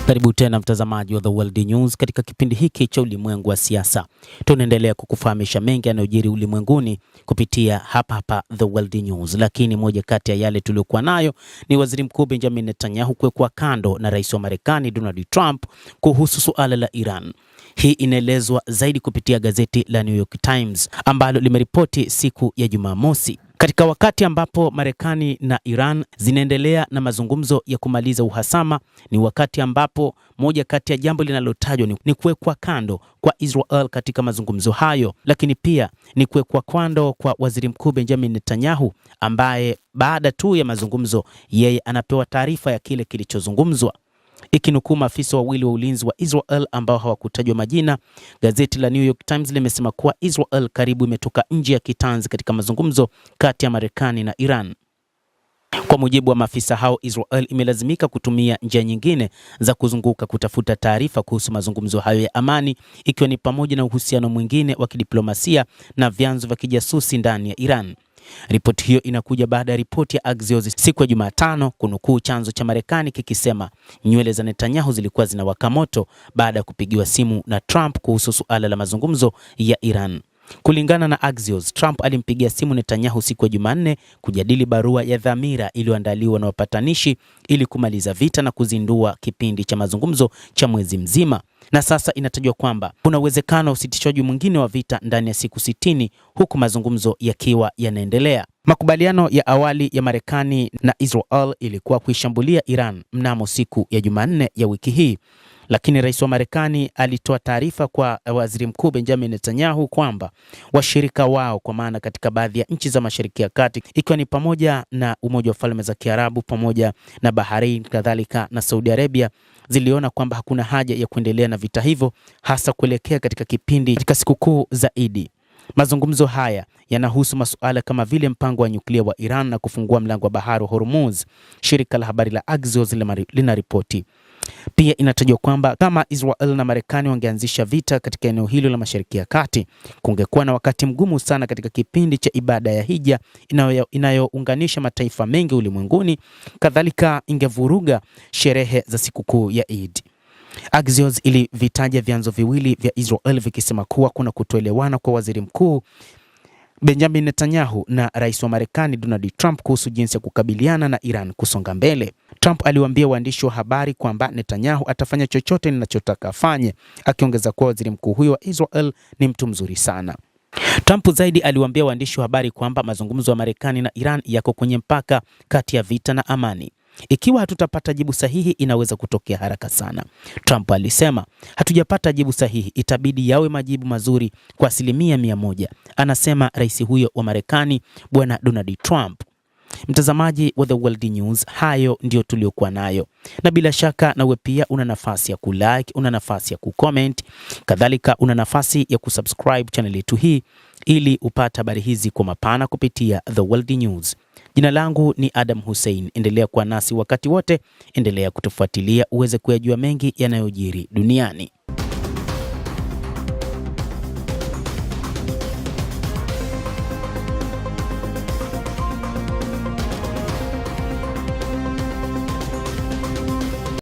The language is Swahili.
Karibu tena mtazamaji wa The World News katika kipindi hiki cha ulimwengu wa siasa. Tunaendelea kukufahamisha mengi yanayojiri ulimwenguni kupitia hapa hapa The World News, lakini moja kati ya yale tuliyokuwa nayo ni Waziri Mkuu Benjamin Netanyahu kuwekwa kando na Rais wa Marekani Donald Trump kuhusu suala la Iran. Hii inaelezwa zaidi kupitia gazeti la New York Times ambalo limeripoti siku ya Jumamosi. Katika wakati ambapo Marekani na Iran zinaendelea na mazungumzo ya kumaliza uhasama, ni wakati ambapo moja kati ya jambo linalotajwa ni kuwekwa kando kwa Israel katika mazungumzo hayo, lakini pia ni kuwekwa kando kwa Waziri Mkuu Benjamin Netanyahu ambaye baada tu ya mazungumzo yeye anapewa taarifa ya kile kilichozungumzwa. Ikinukuu maafisa wawili wa ulinzi wa Israel ambao hawakutajwa majina, gazeti la New York Times limesema kuwa Israel karibu imetoka nje ya kitanzi katika mazungumzo kati ya Marekani na Iran. Kwa mujibu wa maafisa hao, Israel imelazimika kutumia njia nyingine za kuzunguka kutafuta taarifa kuhusu mazungumzo hayo ya amani, ikiwa ni pamoja na uhusiano mwingine wa kidiplomasia na vyanzo vya kijasusi ndani ya Iran. Ripoti hiyo inakuja baada ya ripoti ya Axios siku ya Jumatano kunukuu chanzo cha Marekani kikisema nywele za Netanyahu zilikuwa zinawaka moto baada ya kupigiwa simu na Trump kuhusu suala la mazungumzo ya Iran. Kulingana na Axios, Trump alimpigia simu Netanyahu siku ya Jumanne kujadili barua ya dhamira iliyoandaliwa na wapatanishi ili kumaliza vita na kuzindua kipindi cha mazungumzo cha mwezi mzima. Na sasa inatajwa kwamba kuna uwezekano wa usitishwaji mwingine wa vita ndani ya siku 60 huku mazungumzo yakiwa yanaendelea. Makubaliano ya awali ya Marekani na Israel ilikuwa kuishambulia Iran mnamo siku ya Jumanne ya wiki hii, lakini rais wa Marekani alitoa taarifa kwa Waziri Mkuu Benjamin Netanyahu kwamba washirika wao, kwa maana katika baadhi ya nchi za Mashariki ya Kati, ikiwa ni pamoja na Umoja wa Falme za Kiarabu pamoja na Bahrain kadhalika na Saudi Arabia, ziliona kwamba hakuna haja ya kuendelea na vita hivyo, hasa kuelekea katika kipindi katika sikukuu za Idi. Mazungumzo haya yanahusu masuala kama vile mpango wa nyuklia wa Iran na kufungua mlango wa bahari wa Hormuz, shirika la habari la Axios linaripoti. Pia inatajwa kwamba kama Israel na Marekani wangeanzisha vita katika eneo hilo la Mashariki ya Kati, kungekuwa na wakati mgumu sana katika kipindi cha ibada ya hija inayounganisha mataifa mengi ulimwenguni. Kadhalika ingevuruga sherehe za sikukuu ya Eid. Axios ilivitaja vyanzo viwili vya Israel vikisema kuwa kuna kutoelewana kwa Waziri Mkuu Benjamin Netanyahu na Rais wa Marekani Donald Trump kuhusu jinsi ya kukabiliana na Iran kusonga mbele. Trump aliwaambia waandishi wa habari kwamba Netanyahu atafanya chochote ninachotaka afanye, akiongeza kuwa waziri mkuu huyo wa Israel ni mtu mzuri sana. Trump zaidi aliwaambia waandishi wa habari kwamba mazungumzo ya Marekani na Iran yako kwenye mpaka kati ya vita na amani. Ikiwa hatutapata jibu sahihi, inaweza kutokea haraka sana. Trump alisema, hatujapata jibu sahihi, itabidi yawe majibu mazuri kwa 100%, anasema rais huyo wa Marekani Bwana Donald Trump. Mtazamaji wa The World News, hayo ndiyo tuliokuwa nayo, na bila shaka nawe pia una nafasi ya kulike, una nafasi ya kucomment, kadhalika una nafasi ya kusubscribe channel yetu hii ili upate habari hizi kwa mapana kupitia The World News. Jina langu ni Adam Hussein. Endelea kuwa nasi wakati wote, endelea kutufuatilia uweze kuyajua mengi yanayojiri duniani.